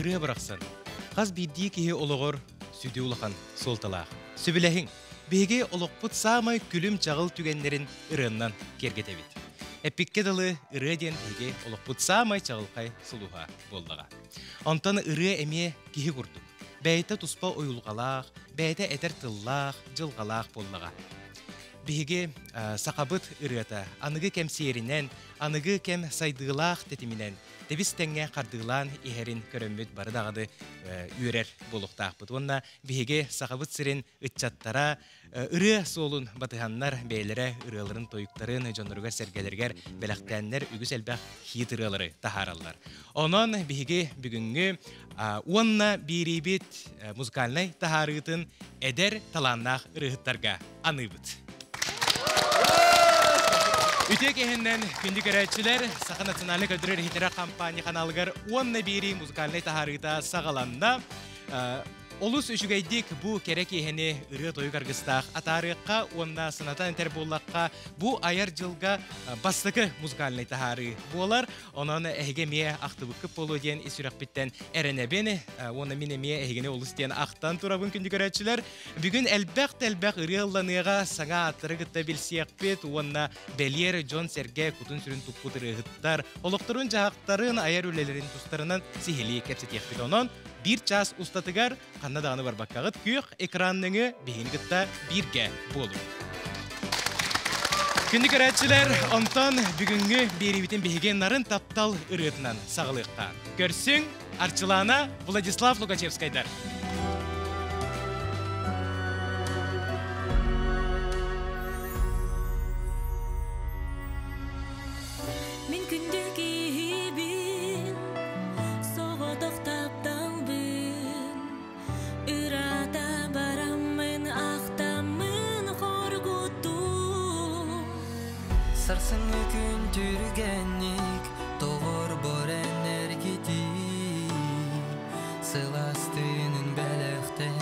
Ырыа барахсан хас биирдии киһи олоҕор сүдү улахан суолталаах. Сөбүлэһиҥ, биһиги олохпут саамай күлүм-чаҕыл түгэннэрин ырыаннан киэргэтэбит. Эппиккэ дылы, ырыа диэн биһиги олохпут саамай чаҕылхай сулуһа буоллаҕа. Онтон ырыа эмиэ киһи курдук. Бэйэтэ туспа уйулҕалаах, бэйэтэ этэр тыллаах, дьылҕалаах буоллаҕа. Биһиги сахабыт ырыата аныгы кэм сиэринэн, аныгы кэм сайдыылаах тэтиминэн тэбис тэҥҥэ хардыылаан иһэрин көрөммүт бары даҕаны үөрэр буолуохтаахпыт. Уонна биһиги Сахабыт сирин ыччаттара ырыа суолун батыһаннар бэйэлэрэ ырыаларын тойуктарын дьонноругар-сэргэлэригэр бэлэхтээннэр үгүс элбэх хит ырыалары таһаараллар. Онон биһиги бүгүҥҥү уонна биэриибит музыкальнай таһаарыытын эдэр талааннаах ырыаһыттарга аныыбыт. Үтүө киһиннэн күндү көрөөччүлэр, Саха национальнай көрдөрөр иһитиннэрэр компания ханаалыгар уонна биэрии музыкальнай таһаарыыта саҕаланна. Олус үчүгэйдик бу кэрэ киэһэни ырыа-тойук аргыстаах атаарыахха уонна санатан этэр буоллахха, бу айар дьылга бастакы музыкальнай таһаарыы буолар. Онон эһиги эмиэ ахтыбыккыт буолуо диэн ис сүрэхпиттэн эрэнэбин. Уонна мин эмиэ эһигини олус диэн ахтан турабын күндү көрөөччүлэр. Бүгүн элбэх да элбэх ырыа ылланыаҕа, саҥа ааттары кытта билсиэхпит уонна бэлиэр дьон-сэргэ кутун-сүрүн туппут ырыаһыттар олохторун-дьаһахтарын, айар үлэлэрин тустарынан сиһилии кэпсэтиэхпит. Онон биир чаас устатыгар ханна даҕаны барбаккаҕыт күөх экран нөҥүө биһигини кытта бииргэ буолуҥ. Күндү көрөөччүлэр, онтон бүгүҥҥү биэриибитин биһиги нарын таптал ырыатынан саҕалыахха. Көрсүҥ, Арчылаана, Владислав Лукачевскайдар. Мин күндү киһибин, соҕотох тапталбын, Ыраата бараммын, ахтаммын хоргуттум. Сарсыҥҥы күн түргэнник тоҕорбор энергитии Сылаас тыынын бэлэхтэн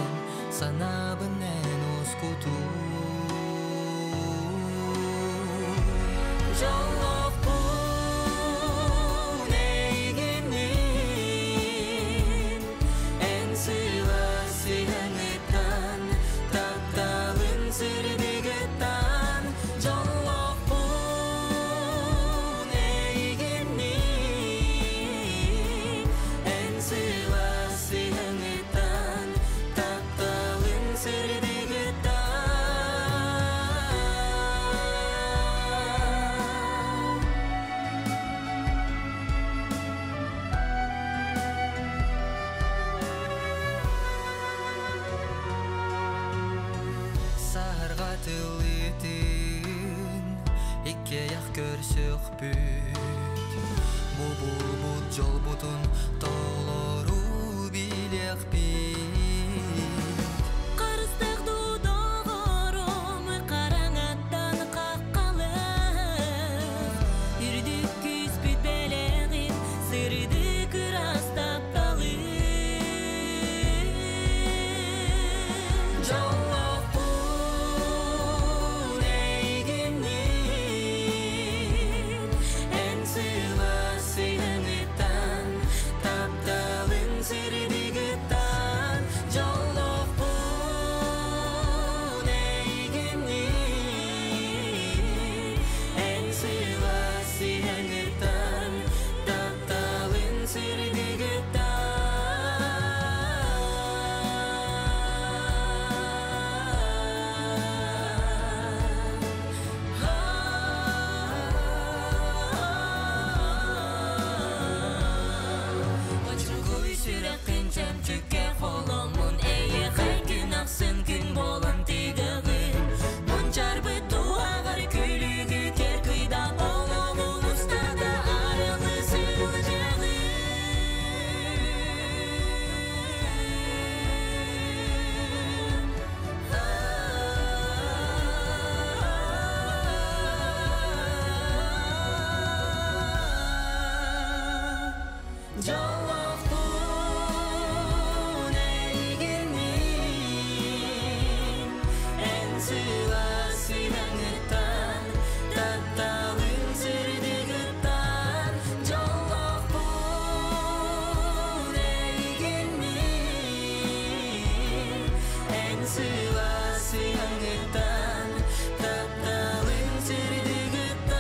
санаабын эн ускутуу Дьоллоохпун эйигинниин, эн сылаас сыһыаҥыттан, тапталын сырдыгыттан. Дьоллоохпун эйигинниин, эн сылаас сыһыаҥыттан, тапталын сырдыгыттан. Саһарҕа тылытын иккиэйэх көрсөхпүт Бу булбут дьолбутун толору билиэхпит Харыстаах доҕорум хараҥаттан хаххалыах, Үрдүк күүспүт бэлэҕин сырдык ыраас тапталын. Дьоллоохпун эйигинниин, эн сылаас сыһыаҥыттан, тапталын сырдыгыттан. Дьоллоохпун эйигинниин, эн сылаас сыһыаҥыттан, тапталын сырдыгыттан. Очугуй сүрэххин чөмчүккэ холоммун эйиэхэ күн ахсын күн буолан тыгаҕын Мунчарбыт туһаҕар күлүгү кыргыйда олоҕун устата арылы сылдьаҕын. Дьоллоохпун эйигинниин, эн сылаас сыһыаҥыттан, тапталыҥ сырдыгыттан. Дьоллоохпун эйигинниин, сылаас сыһыаҥҥыттан, тапталыҥ сырдыгыттан.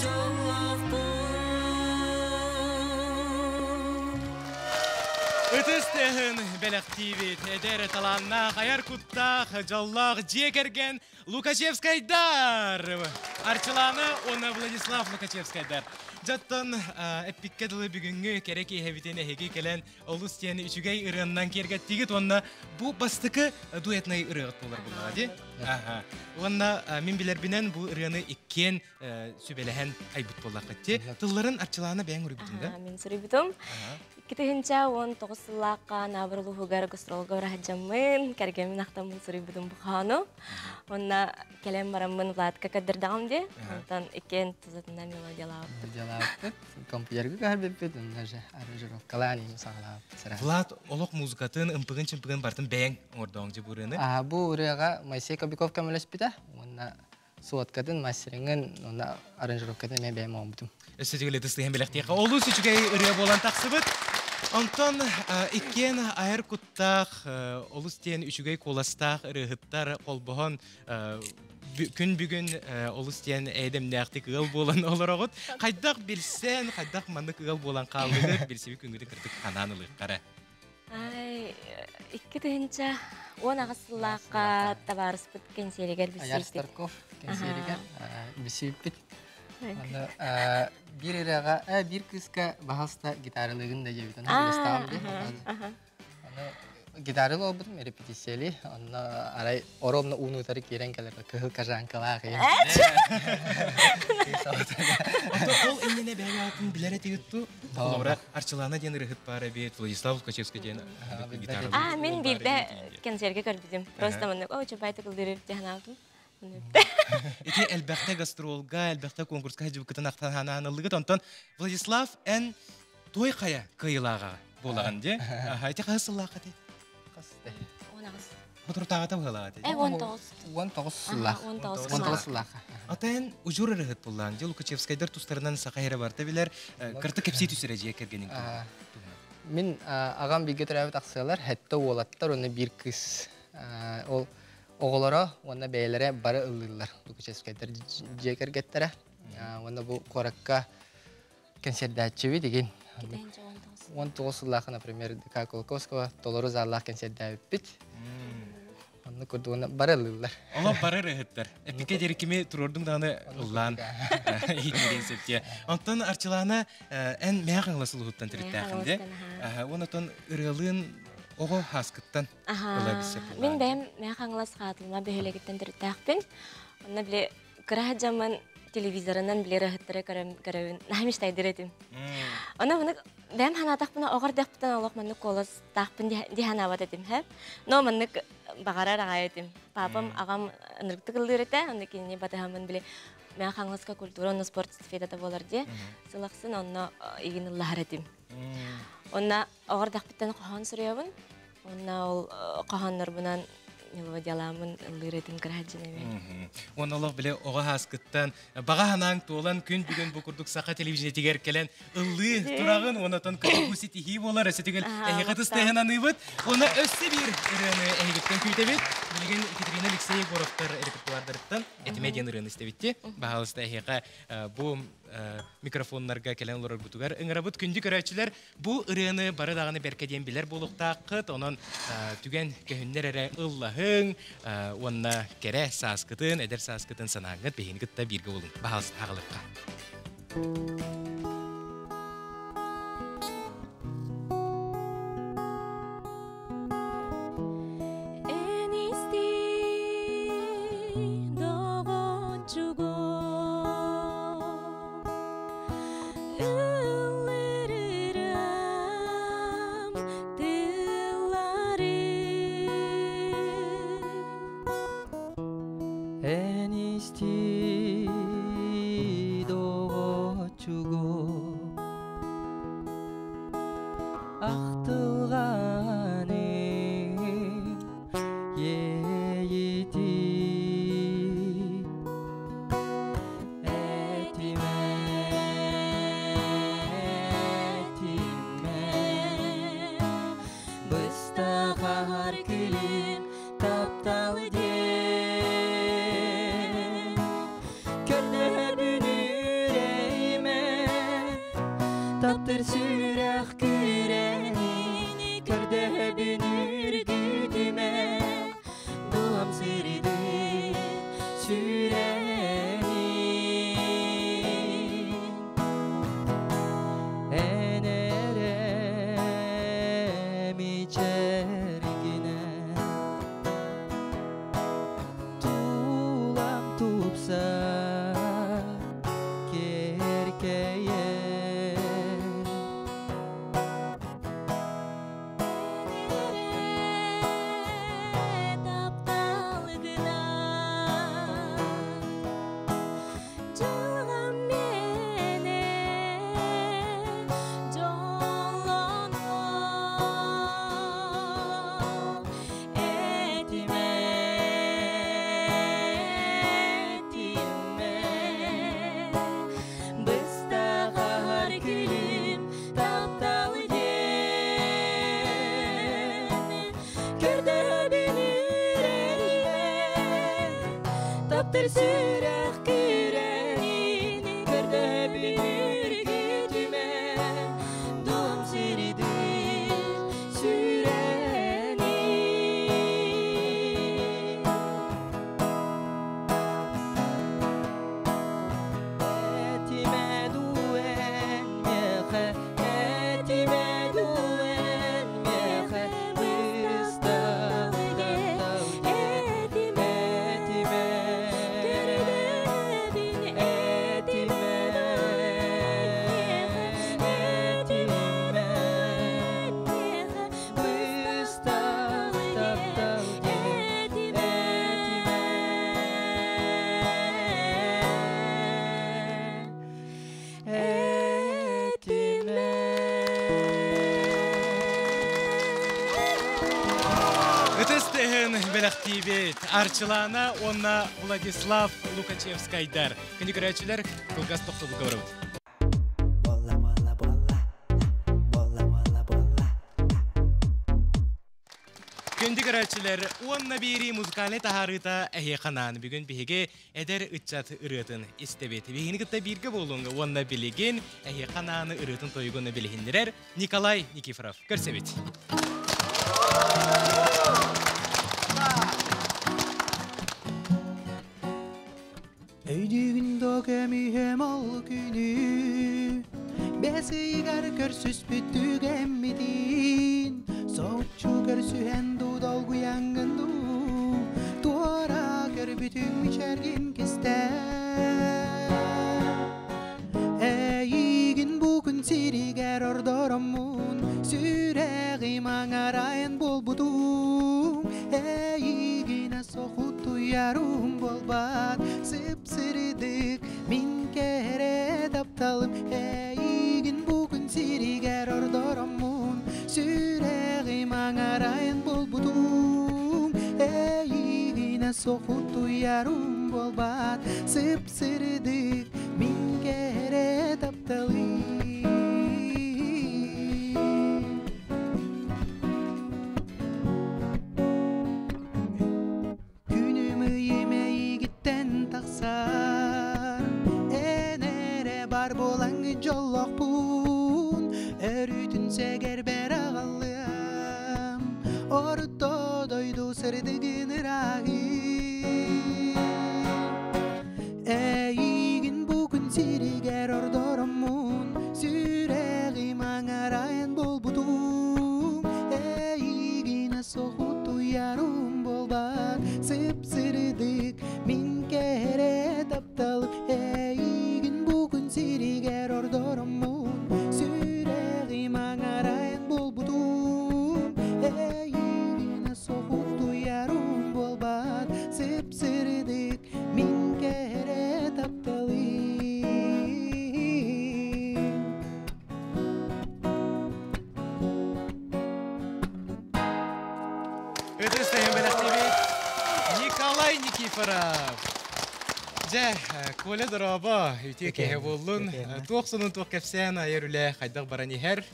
Дьоллоохпун. Ытыс тыаһын бэлэхтиибит эдэр талааннаах, айар куттаах, дьоллоох дьиэ кэргэн Лукачевскайдар! Арчылаана уонна Владислав Лукачевскайдар. Дьоттон эппиккэ дылы бүгүҥҥү кэрэ киэһэбитин эһиги кэлэн олус диэн үчүгэй ырыаннан киэргэттигит уонна бу бастакы дуэтнай ырыаҕыт буолар буллаҕа дии. Аха. Уонна мин билэрбинэн бу ырыаны иккиэн сүбэлэһэн айбыт буоллаххыт дии. Тылларын Арчылаана бэйэҥ уруйбутуҥ да? Мин суруйбутум. 2019 сыллаахха Наабыр улууһугар гастролга бараһадьаммын, кэргэммин ахтаммын суруйбутум бухаану. Онно кэлэн бараммын Владка көрдөрдөҕүм дии. Онтон иккиэн тузатынан мелодиялаабыппыт. Мелодиялаабыппыт. Компьютерга көһөрбүппүт, онно же аранжировкалаан иһин саҕалаабыппыт сыра. Влад олох музыкатын, ымпыгын-чымпыгын бартын бэйэҥ оҥордоҕуҥ дьи бу ырыаны. Аа, бу ырыаҕа Моисей Кобяков көмөлөспүтэ уонна суоткатын, мастерингын, уонна аранжировкатын эмиэ бэйэм оҥорбутум. Өссө түгэл ытыстыһан бэлэхтиэхэ. Олус үчүгэй ырыа буолан тахсыбыт. Онтон иккиэн айар куттаах, олус диэн үчүгэй куоластаах ырыаһыттар холбоһон күн бүгүн олус диэн эйдэмнээхтик ыал буолан олороҕут. Хайдах билсэн, хайдах маннык ыал буолан хааллыгыт, билсиби күнгүтүн кырдык ханаан ылыахтара. Ай, 2018 сыллаахха табаарыспыт кэнсиэригэр Аяр билсибиппит. Старков кэнсиэригэр билсибиппит. Онно биир ырыаҕа, биир кыыска баһаста гитаралыгын да диэбит. Аны билэстаҕым дии. Аны гитаралы олбутум репетициялии. Онно арай оромно ууну утары киирэн кэлэр кыһыл кожанкалаах ийэм. Ол иннинэ бэйэ билэр этигит ту? Холобура, Арчылаана диэн ырыһыт баар эбит, Владислав Лукачевский диэн гитара. А, мин биирдэ кэнсиэргэ көрбүтүм. Просто маннык, о, чупай тыкылдырып диһанаабытым. Ити элбэхтэ гастролга, элбэхтэ конкурска хадьыбыкытын ахтан ханаан ыллыгыт. Онтон Владислав эн той хайа кыйылааҕа буолаҕын дии. Аха, ити хаһыс сыллаахха ти? 18. Ботуртааҕыта быһалаҕа ти. Э, 19. 19 сыллаах. 19 19 сыллаах. Ата эн ужур ырыһыт буллаан. Дьэ Лукачевскайдар тустарынан саха хера барта билэр. Кырты кэпсии түсүрэ дьиэ кэргенин Мин аҕам бииргэ төрөөбүт ахсыалар, хэтте уолаттар уонна биир кыыс. Ол оҕолоро уонна бэйэлэрэ бары ыллыыллар Лукачевскайдар дьиэ кэргэттэрэ. Уонна бу куоракка кэнсиэрдээччибит игин. 19 сыллаахы, например, ДК Колокольского толору заллаах кэнсиэрдээбиппит. Онну курдугуна бары ыллыыллар. Оло бары ырыһыттар. Эппикке диэри кими туруордуҥ даҕаны ыллаан иһитинэрин сөптүө. Онтон Арчылаана эн мээх аңла сулуһуттан төрүттээхин де. Онотон ырыалыын оҕо хааскыттан ыла билсэ Мин бэйэм мээх аңлас хаатылма бөһүөлэгиттэн төрүттээхпин. Онно биле кыра жаман телевизорынан биле ырыһыттары көрөбүн. Наһаа мечтайдыр этим. Онно маны бэйэм ханаатахпына оҕор дэхпитен олох маннык куолас таахпын диһанаабат этим хэ. Но маннык баҕарар аҕай этим. Папам аҕам ынырыктык ыллыыр этэ, онно кинини батыһаммын били мэ Хаҥаласка культура онно спорт эстафетата буолар дии. Сылахсын онно игин ыллаһар этим. Онно оҕор дэхпиттэн хоһоон суруйабын. Онно ол хоһооннорбунан мелодияламын ыллыыр этим кыраһадьын эми. Уонна олох биле оҕо хааскыттан баҕа ханаан туолан күн бүгүн бу курдук саха телевидениетигэр кэлэн ыллыы тураҕын уонатан көтүгу ситиһии буолар өссө эһиэхэ тыстыһын аныыбыт уонна өссө биир ырыаны эһигиттэн күүтэбит. Билигин Екатерина Алексей Егоровтар репертуардарыттан этиме диэн ырыаны истэбитти. Баһаалыста эһиэхэ бу микрофоннарга кэлэн олорорбутугар ыҥырабыт. Күндү көрөөччүлэр, бу ырыаны бары даҕаны бэркэ диэн билэр буолуохтааххыт. Онон түгэн көһүннэр эрэ ыллаһыҥ уонна кэрэ сааскытын, эдэр сааскытын санааҥҥыт биһигини кытта бииргэ буолуҥ. Баһаалыста аҕалыкка. Эн исти доҕоччугу ыллырырам тыллары Эн исти доҕоччугу ахтылҕаны иэйити этимэ. Таптыр сүрэх күрэнин Көрдөһөбүн үргүтүмэ Дуам сырды сүрэнин Эн эрэ мичэргинэ Тулам тупса керкейе Дьылҕам миэнэ дьоллонуо Этимэ, этимэ Быстаҕар күлүм таптал диэн Көрдөһөбүн үрэримэ Таптыр сүрэх күрэнин Көрдөһөбүн үргүтүмэ Дом сирдир сүрэнин Этимэ дуэн миэхэ, этимэ дуэн миэхэ, быстал таптал диэн. Этимэ, Этимэ, көрдөһөбүн этимэ, этимэ, этимэ, быстал таптал диэн. Этимэ, Этимэ, Ытыс тыаһын бэлэхтиибит Арчылана уонна Владислав Лукачевскайдар. Күндү көрөөччүлэр, кылгас тохтобулга барабыт. Бола, бола, бола, бола, бола, бола. Күндү көрөөччүлэр, уонна биэрии музыкальнай таһаарыыта эһиэхэ анаан. Бүгүн биһиги эдэр ыччат ырыатын истэбит. Биһигини кытта бииргэ буолуҥ уонна билигин эһиэхэ анаан ырыатын тойугун билиһиннэрэр Николай Никифоров. Көрсөбүт. Өйдүүгүн да көмүһөм ол күнү Бэс ыйыгар көрсүспүт түгэммитин Соһуччу көрсүһэн дуу долгуйаҥҥын дуу Туора көрбүтүҥ мичээргин кистээн Эйигин бу күн сиригэр ордороммун Сүрэҕим аҥарайын буолбутуҥ Эйигинэ сохутуйарым буолбат Сып-сырдык мин кэрэ тапталым Эйигин бу күн сиригэр ордороммун Сүрэҕим аҥарайын буолбутуҥ Эйигинэ сохутуйарым буолбат Сып-сырдык мин кэрэ тапталым Күнүм ыйым эйигиттэн тахсар Эн эрэ бар буолаҥҥын дьоллоохпун Өрүүтүн сэгэрбэр аҕаллыам Орто дойду сырдыгын ырааһын Эйигин бу күн сиригэр ордороммун Сүрэҕим аҥарайын буолбутуҥ Эйигинэ соһутуйарым буолбат Сып-сырдык мин кэрэ тапталым Эйигин бу күн сиригэр ордороммун Сүрэҕим аҥарайын буолбутуҥ Эйигинэ соһутуйарым буолбат Сып-сырдык мин кэрэ тапталым Ытыс тыаһын бэлэхтиибит Николай Никифоров. Дьэ, Коля дорообо, үтүө киэһэ буоллун. Туох сонун туох кэпсээн айар үлэ хайдах баран иһэр?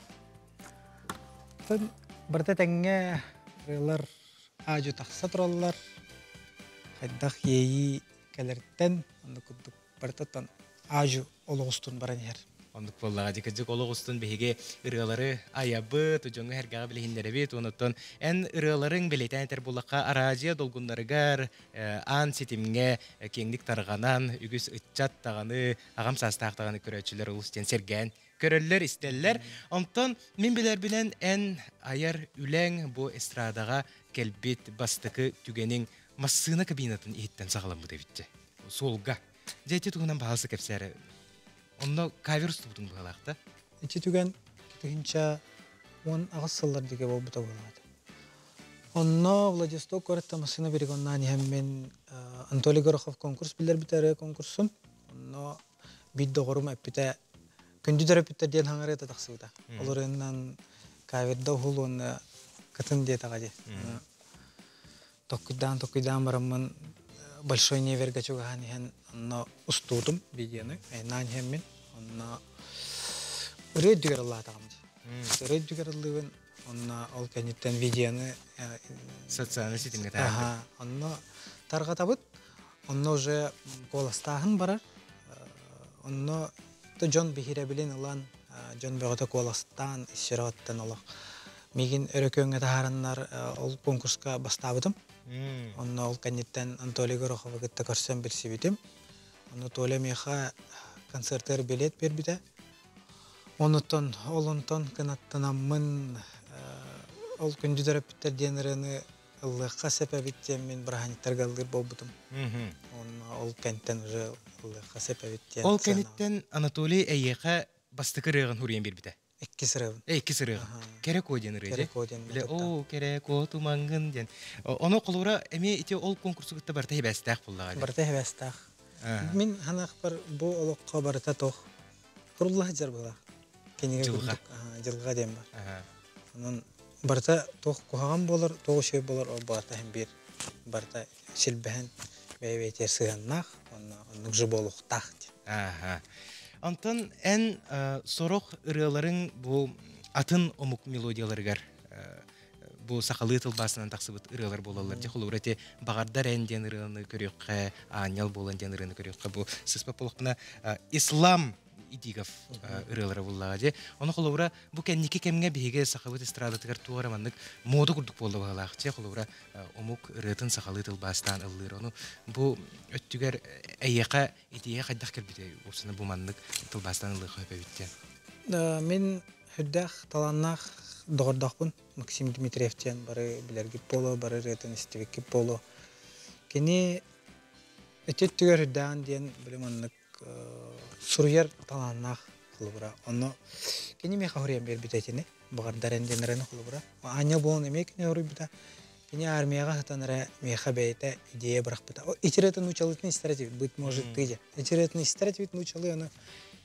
Барыта тэҥҥэ ырыалар аадьу тахса тураллар. Хайдах иэйии кэлэртэн, онно курдук барытаттан аадьу олоҕустун баран иһэр. Оннук буоллаҕа дии кырдьык олох устун биһиги ырыалары айабыт, дьоҥҥо сэргэҕэ билиһиннэрэбит. Онуттан эн ырыаларыҥ бэлиэтээн этэр буоллахха араадьыйа долгуннарыгар аан ситимҥэ киэҥник тарҕанан үгүс ыччат даҕаны, аҕам саастаах даҕаны көрөөччүлэр олус диэн сэргээн көрөллөр, истэллэр. Онтон мин билэрбинэн эн айар үлэҥ бу эстрадаҕа кэлбит бастакы түгэниҥ массыына кабинатын иһиттэн саҕаламмыт эбит суолга. Дьэ ити туһунан баһаалыста кэпсээрэ. Онно кавер устубутуҥ быһалаах да? Ити түгэн 2018 сыллар диэки буолбута буолаат. Онно Владивосток куоратта массыына перегоннаан иһэммин Анатолий Горохов конкурс биллэрбитэ конкурсун. Онно биир доҕорум эппитэ күндү төрөппүттэр диэн хаҥарыата тахсыбыта. Олорунан каверда уһул уонна кытын диэтэҕэ дии. Токкуйдаан токкуйдаан бараммын Большой Невергэ чугаһаан иһэн онно устуутум видеоны айаннаан иһэммин онно ырыа үрдүгэр ыллаатаҕым дии. Ырыа үрдүгэр ыллыыбын онно ол кэнниттэн видеоны социальнай ситимҥэ таһаарбыт. Онно тарҕатабыт. Онно уже куоластааһын барар. Онно дьон биһирэбилин ылан, дьон бөҕөтө куоластаан, ис олох миигин өрө күөҥҥэ таһаараннар ол конкурска бастаабытым. Онно ол кэнниттэн Анатолий Гороховы кытта көрсөн билсибитим. Онно Толя миэхэ концертыгар билет биэрбитэ. Онуттан ол онтон кынаттанаммын ол күндү төрөппүттэр диэн ырыаны ыллыахха сөп эбит диэн мин бырааһынньыктарга ыллыыр буолбутум. Онно ол кэнтэн уже ыллыахха сөп эбит диэн. Ол кэнниттэн Анатолий эйиэхэ бастакы ырыаҕын суруйан биэрбитэ. Иккис ырыабын. Иккис ырыаҕын. Кэрэ куо диэн ырыа. Кэрэ куо диэн. Биле оо кэрэ куо тумаҥҥын диэн. Ону холура эмиэ ити ол конкурсу кытта барыта хибээстээх буллаҕа. Барыта хибээстээх. Мин ханаахпар бу олоххо барыта тох курулла сылдьар быһыылаах. Кинигэ курдук дьылҕа диэн бар. Онон барыта туох куһаҕан буолар, туох үчүгэй буолар, ол барыта иһин биир барыта силбэһэн бэйэ-бэйэтигэр сыһыаннаах уонна оннук же буолуохтаах диэн. Ааха. Онтон эн сорох ырыаларыҥ бу атын омук мелодияларыгар бу сахалыы тылбаасынан тахсыбыт ырыалар буолаллар. Дьэ холобура ити «Баҕардар эн» диэн ырыаны көрүөххэ, «Аанньал буолан» диэн ырыаны көрүөххэ. Бу сыспат буоллахпына ислам Идигов ырыалара буллаҕа дии. Ону холобура бу кэнники кэмҥэ биһиги сахабыт эстрадатыгар туох эрэ маннык муода курдук буолла быһыылаах. Дьэ холобура омук ырыатын сахалыы тылбаастаан ыллыыр. Ону бу өттүгэр эйиэхэ итиигэ хайдах кэлбитэй уопсайынан бу маннык тылбаастаан ыллыахха сөп эбит диэн. Мин сүрдээх талааннаах доҕордоохпун. Максим Дмитриев диэн бары билэргит буолуо, бары ырыатын истибиккит буолуо. Кини ити өттүгэр үрдээҕин диэн били маннык суруйар талааннаах холобура. Онно кини миэхэ хоруйан биэрбитэ итини. Баҕардар эн диэн эрэн холобура. Аанньа буолан эмиэ кини хоруйбута. Кини армияҕа сытан эрэ миэхэ бэйэтэ идея бырахпыта. Итирэтин нуучалыытын истэр этибит, быть может ты же. Итирэтин истэр этибит нуучалыы, ону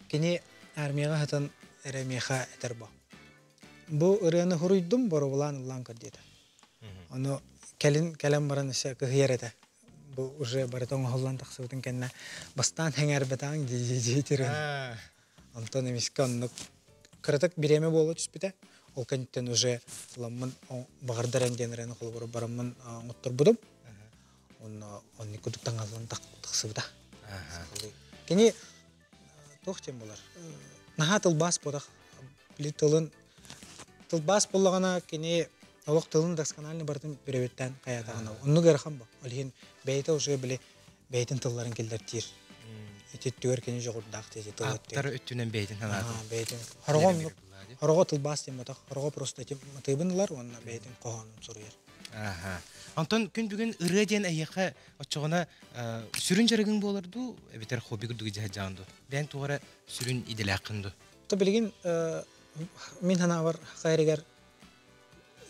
кини армияҕа сытан эрэ миэхэ этэр бо. Бу ырыаны хоруйдум, боробулаан ыллаан көр диэтэ. Ону кэлин кэлэн баран өссө кыһыйар этэ. Бу уже барыта оҥоһуллан тахсыбытын кэннэ бастаан сэҥээрбэтэҕиҥ дии дии Онтон эмискэ оннук кыратык бириэмэ буола түспүтэ. Ол кэнниттэн уже ламмын баҕардар эн диэн эрэн холобура бараммын оҥотторбутум. Онно оннук курдук таҥаллан тахсыбыта. Кини туох диэн буолар? Наһаа тылбаас буотах. Били тылын тылбаас буоллаҕына кини олох тылын досконально барытын бүрөбүттэн хайаатаҕына оннук ыарахан бо. Ол иһин бэйэтэ уже били бэйэтин тылларын киллэртиир. Ити өттүгэр кини дьоҕурдаах диэти тыл Ааптар өттүнэн бэйэтин санаатын. Бэйэтин. Хороҕо оннук. Хороҕо тылбаас диэн ботах. Хороҕо просто ити матыыбын ылар уонна бэйэтин хоһоонун суруйар. Аха. Онтон күн бүгүн ырыа диэн эйиэхэ оччоҕуна сүрүн дьарыгыҥ буолар дуу, эбэтэр хобби курдук дьаһаджаҕын дуу? Бэйэҥ туох эрэ сүрүн идэлээххин дуу? То билигин мин санаабар хайрыгар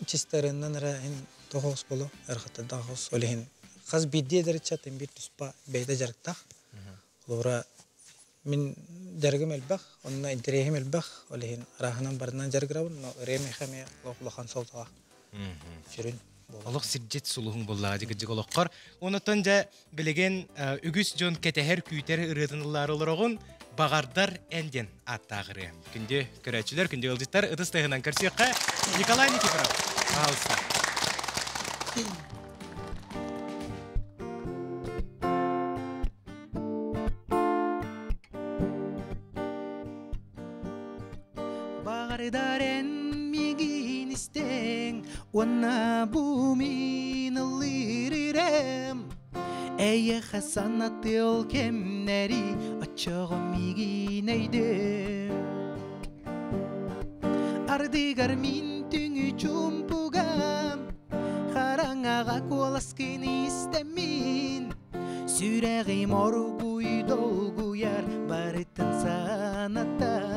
чистарыннан эрэ иһин тоҕоос болу эрхаттардаах ол иһин хас биирдии эдэрчэ тим биир туспа бэйэтэ дьарыктаах. Холобура мин дьарыгым элбэх, онно интэриэһим элбэх, ол иһин арааһынан барынан дьарыгырабын, но ырыам миэхэ эмиэ олох улахан суолталаах сүрүн Олох сирдьит сулуһуҥ буоллаҕа дьигирдьик олоххор. Онотон дьэ билигин үгүс дьон кэтэһэр күүтэр ырыатын ыллаары олороҕун Баҕардар эн диэн ааттаах ырыа. Күндү көрөөччүлэр, күндү ыалдьыттар ытыс тыаһынан көрсүөххэ Николай Никифоров. Пожалуйста. Баҕардар эн миигин истэҥ уонна бу мин ыллыырым Эйиэхэ санатыы ол кэмнэри оччоҕо миигин өйдөө Ардыгар мин түҥү чуумпугам хараҥаҕа куоласкын истэммин Сүрэҕим оргуй долгуйар барытын санатан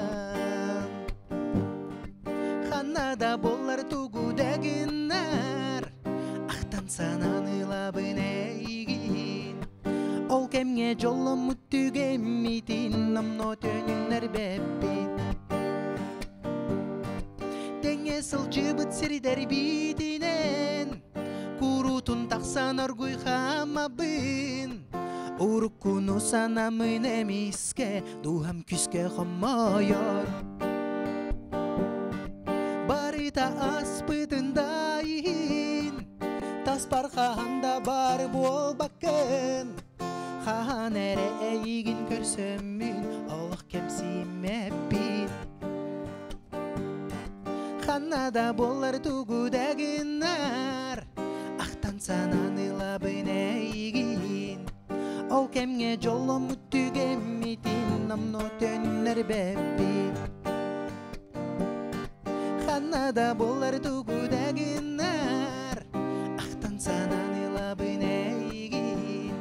Ханна да буоллар тугу да гыннар Ахтан санаан ылабын эйигин Ол кэмҥэ дьолломмут түгэммитин Номнуо төнүннэрбэппит Тэҥҥэ сылдьыбыт сирдэрбитинэн Куруутун тахсан оргуй хаамабын Уруккуну санамын эмискэ Дууһам күүскэ хомойор Барыта аспытын да иһин Таспар хаһан да бар буолбаккын Хаһан эрэ эйигин көрсөммүн Олох кэмсиммэппин Ханна да буоллар тугу да гыннар Ахтан санаан ылабын эйигин Ол кэмҥэ дьолломмут түгэммитин Номнуо төннөрбэппин Ханна да буоллар тугу да гыннар Ахтан санаан ылабын эйигин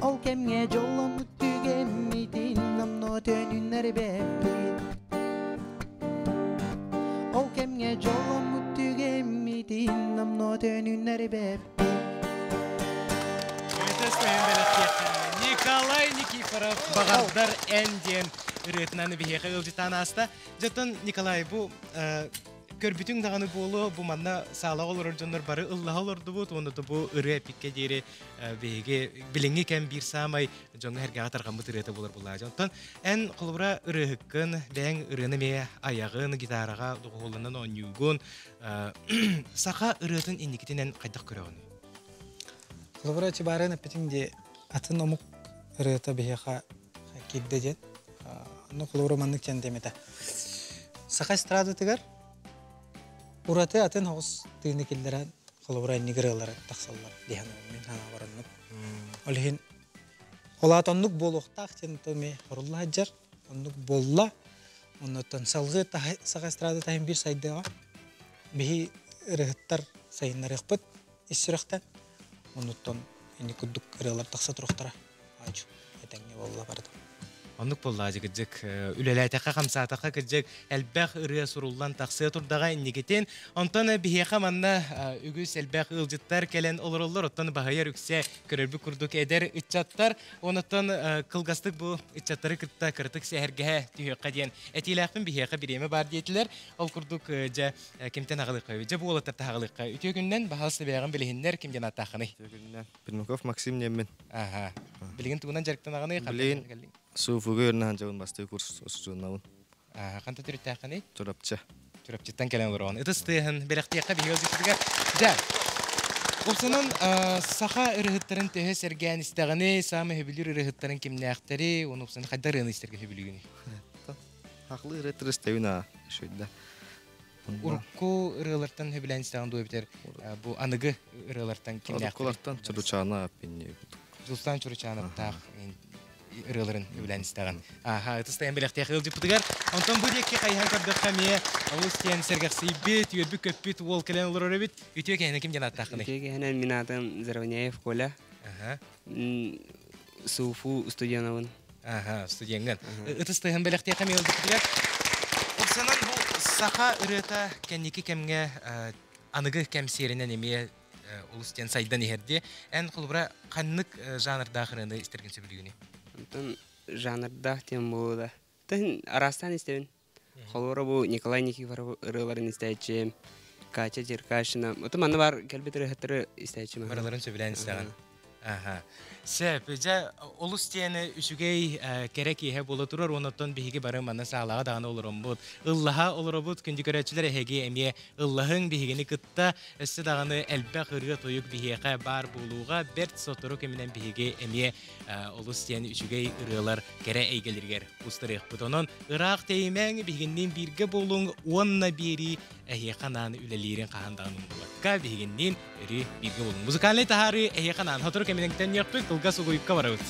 Ол кэмҥэ дьолломмут түгэммитин Номнуо төнүннэрбэппин Ол кэмҥэ дьолломмут түгэммитин Номнуо төнүннэрбэппин Николай Никифоров Баҕардар эн диэн ырыатынан биһиэхэ ыалдьытаан ааста. Дьоттон Николай бу көрбүтүҥ даҕаны буолуо бу манна саалаҕа олорор дьоннор бары ыллаһа олордубут уонна бу ырыа эпиккэ диэри биһиги билиҥҥи кэм биир саамай дьоҥҥо эргэҕэ тарҕаммыт ырыата буолар булаа. Онтон эн холобура ырыаһыккын, бэйэҥ ырыаны эмиэ айаҕын, гитараҕа доҕуһуолланан оонньуугун, саха ырыатын инникитин эн хайдах көрөҕүнүй? Холобура чыбаарын эппитиҥ дии атын омук ырыата биһиэхэ киирдэ диэн. Ну, холобура маннык диэн диэмэтэ. Саха эстрадатыгар ураты атын оҕус тыыны киллэрэн холобура инник ырыалары тахсаллар диэн мин санаабар оннук. Ол иһин Холаат оннук буолуохтаах диэн эмиэ хорулла сылдьар. Оннук буолла. Оннуттан салгыы саха эстрада таһын биир сайдыаҕа. Биһи ырыһыттар сайыннарыахпыт ис сүрэхтэн. Оннуттан ини курдук ырыалар тахса туруохтара. Аачу этэҥҥэ буолла барыта. Оннук буолла кырдьык үлэлээтэххэ хамсаатахха кырдьык элбэх ырыа суруллан тахсыа турдаҕа инникитин. Онтон биһиэхэ манна үгүс элбэх ыалдьыттар кэлэн олороллор. Оттон баһыйар үксэ көрөрбүт курдук эдэр ыччаттар. Онуттан кылгастык бу ыччаттары кытта кыратык сэһэргэһэ түһүөххэ диэн этиилээхпин биһиэхэ бириэмэ баар диэтилэр. Ол курдук дьэ кимтэн аҕалыахха дьэ бу уолаттар таһаҕалыахха. Үтүө күннэн баһаалыста бэйэҕин билиһиннэр ким диэн ааттааххыный? Үтүө күннэн. Пермяков Максим диэммин. Аха. Билигин тугунан дьарыктанаҕыный? Билигин СУФУга үөрэнэ сылдьабын бастакы курс устудьуоннабын. Ханта төрүттээххиний? Чурапчы. Чурапчыттан кэлэн олороҕун. Ытыс тыаһын бэлэхтиэххэ биһиги ыалдьыппытыгар. Дьэ, Упсанан саха ырыһыттарын төһө сэргээн истэҕиний, саамай сөбүлүүр ырыһыттарын кимнээхтэри, уонна упсаны хайдах ырыаны истэргэ сөбүлүүгүнүй? Хахлы ырыаттары истэбин аа, үчүгэй Урукку ырыалартан сөбүлээн истэҕин дуо эбэтэр бу аныгы ырыалартан кимнээхтэрий? Уруккулартан Чуручаана аппинни Дьулустаан Чуручаанаптаах ырыаларын үбүлээн истэҕин. Аха, ытыс тайан бэлэхтиэх ыалдьыппытыгар. Онтон бу диэки хайыһан көрдөххө эмиэ олус диэн сэргэхсийбит, үөрбүт-көппүт уол кэлэн олорор эбит. Үтүө киһинэн ким диэн ааттааххыный? Үтүө киһинэн мин аатым Заровняев Коля. Аха. СУФУ студенабын. Аха, студеҥҥын. Ытыс тыаһын бэлэхтиэххэ эмиэ ыалдьыппытыгар. Упсанан бу саха ырыата кэнники кэмҥэ аныгы кэм сиэринэн эмиэ олус диэн сайдан иһэр дии. Эн холобура ханнык жанрдаах ырыаны истэргин сөбүлүүгүнүй? Онтон жанрдаах диэн буолла. Тын араастаан истэбин. Холобура бу Николай Никифоров ырыаларын истээччим, Катя Черкашина. Оту манна бар кэлбит ырыаһыттары истээччим. Барыларын сөбүлээн истэҕин. Аха. Сөп, дьэ олус диэн үчүгэй кэрэ киэһэ буола турар, оннуттан биһиги бары манна саалаҕа даҕаны олороммут, ыллаһа олоробут, күндү көрөөччүлэр эһиги эмиэ ыллаһыҥ биһигини кытта, өссө даҕаны элбэх ырыа-тойук биһиэхэ баар буолууга бэрт сотору кэминэн биһиги эмиэ олус диэн үчүгэй ырыалар кэрэ эйгэлэригэр устарыахпыт. Онон ыраах тэйимэҥ, биһигинниин бииргэ буолуҥ уонна биэрии эһиэхэ анаан үлэлиирин хаһан даҕаны умнубакка биһигинниин өрүү бииргэ буолуҥ. Музыкальнай таһаарыы эһиэхэ анаан сотору кэминэн төннүөхпүт, кылгас угуйукка барабыт.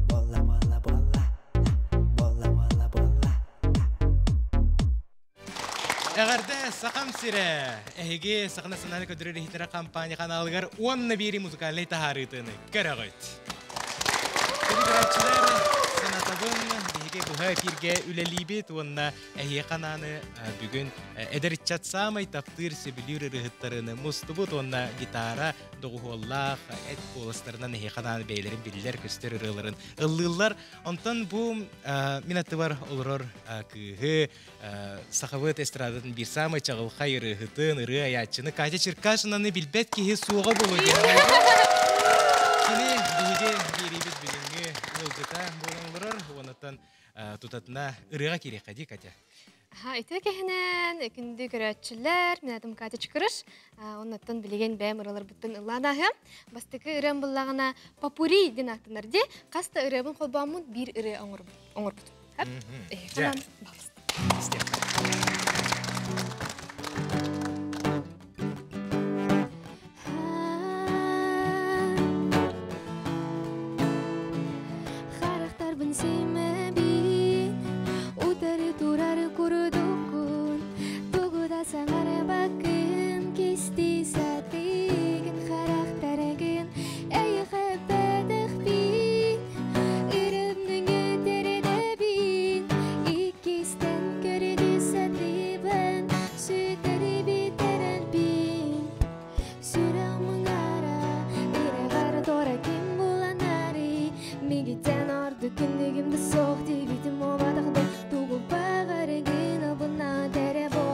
Буолла, буолла, буолла. Буолла, буолла, буолла. Эҕэрдэ Сахам сирэ! Эһиги Саха национальнай көрдөрөр иһитиннэрэр компания ханаалыгар уонна биэри музыкальнай таһаарыытын көрөҕүт. Көрөөччүлэр, санатабын, биһиги быһа эфиргэ үлэлиибит уонна эһиэхэ анааны бүгүн эдэр ыччат саамай таптыыр, сөбүлүүр ырыаһыттарын мустубут уонна гитара доҕуһуоллаах эт куоластарынан эһиэхэ анаан бэйэлэрин биллэр-көстөр ырыаларын ыллыыллар. Онтон бу мин аттыбар олорор кыыһы сахабыт эстрадатын биир саамай чаҕылхай ырыаһытын, ырыа айааччыны Катя Черкашинаны билбэт киһи суоҕа буолуо диэн Кини биһиги биэриибит бүгүҥҥү ыалдьыта буолан олорор. Уонуттан тутатына ырыаҕа киириэххэ дии, Катя. Ити кэһинэн күндү көрөөччүлэр, мен атым Катя Чыкырыш. Оннуттан билигин бэйэм ырыаларбыттан ыллаан ааһыам. Бастакы ырыам буллаҕына Попури диэн ааттанар дии. Хас да ырыабын холбооммун биир ырыа оҥорбутум. Ханан Харахтарбын симэбин, утары турар курдуккун, тугу да саҥарбаккын, кистии сатыыгын харахтаргын, эйиэхэ эппэтэхпин, ырымныҥы тэрэдэбин, иккистэн көрүнү сатыыбын, сүтэри бүтэрэлбин. Сүрэҕим муҥара, ирэҕэр туора ким буланарый, мигиттэн ордук күндүгүм да суох диэбитим буолбатах да, тугу баҕарыгын албынна тэрэ бо.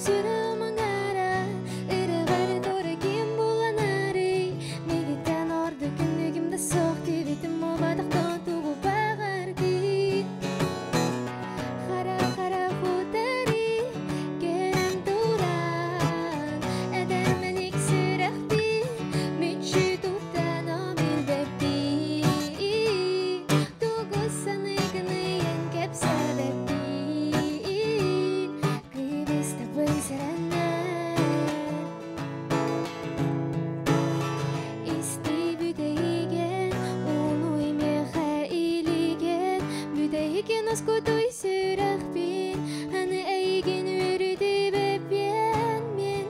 Сүрэҕим муҥара, ирэҕэр туора ким буланарый, мигиттэн ордук күндүгүм да суох диэбитим буолбатах да, тугу баҕаргын. Хара-хара хутари кэлэн туран, эдэрмэник сүрэхпин мүччү туттан билбэппин. Тугу саныыгыный эн кэпсээбэппин, кыбыстабын сэрэнэн. Истибүтэйген, ууну миэхэ илиген, бүтэйген оскутуй сүрэхпин, аны эйигин үөрдүбэппиэн мен.